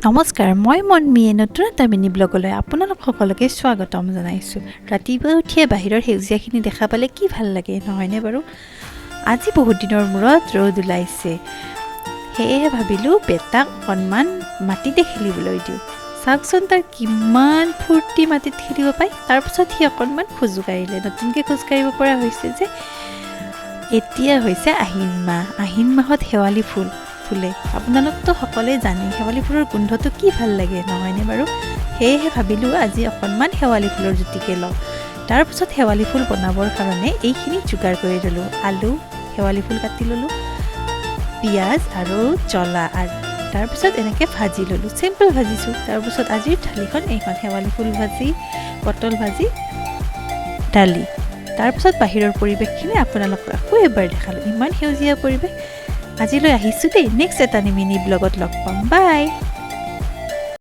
নমস্কাৰ, মই মনমীয়ে নতুন এটা মিনি ব্লগলৈ আপোনালোক সকলোকে স্বাগতম জনাইছোঁ। ৰাতিপুৱা উঠিয়ে বাহিৰৰ সেউজীয়াখিনি দেখা পালে কি ভাল লাগে, নহয়নে বাৰু? আজি বহুত দিনৰ মূৰত ৰ'দ ওলাইছে। সেয়েহে ভাবিলোঁ বেটাক অকণমান মাটিতে খেলিবলৈ দিওঁ। চাওকচোন, তাৰ কিমান ফূৰ্তি মাটিত খেলিব পায়। তাৰপিছত সি অকণমান খোজো কাঢ়িলে। নতুনকৈ খোজ কাঢ়িব পৰা হৈছে যে। এতিয়া হৈছে আহিন মাহ। আহিন মাহত শেৱালি ফুল ফুলে। আপোনালোকতো সকলোৱে জানে, শেৱালি ফুলৰ গোন্ধটো কি ভাল লাগে, নহয়নে বাৰু? সেয়েহে ভাবিলোঁ আজি অকণমান শেৱালি ফুলৰ জুতিকে লওঁ। তাৰপিছত শেৱালি ফুল বনাবৰ কাৰণে এইখিনি যোগাৰ কৰি ল'লোঁ। আলু, শেৱালি ফুল কাটি ল'লোঁ, পিঁয়াজ আৰু জ্বলা আৰু তাৰপিছত এনেকৈ ভাজি ল'লোঁ। চিম্পল ভাজিছোঁ। তাৰপিছত আজিৰ থালিখন এইখন: শেৱালি ফুল ভাজি, পটল ভাজি, দালি। তাৰপিছত বাহিৰৰ পৰিৱেশখিনি আপোনালোকক আকৌ এবাৰ দেখালোঁ। ইমান সেউজীয়া পৰিৱেশ। আজিলৈ আহিছোঁ দেই। নেক্সট এটা মিনি ব্লগত লগ পাম। বাই।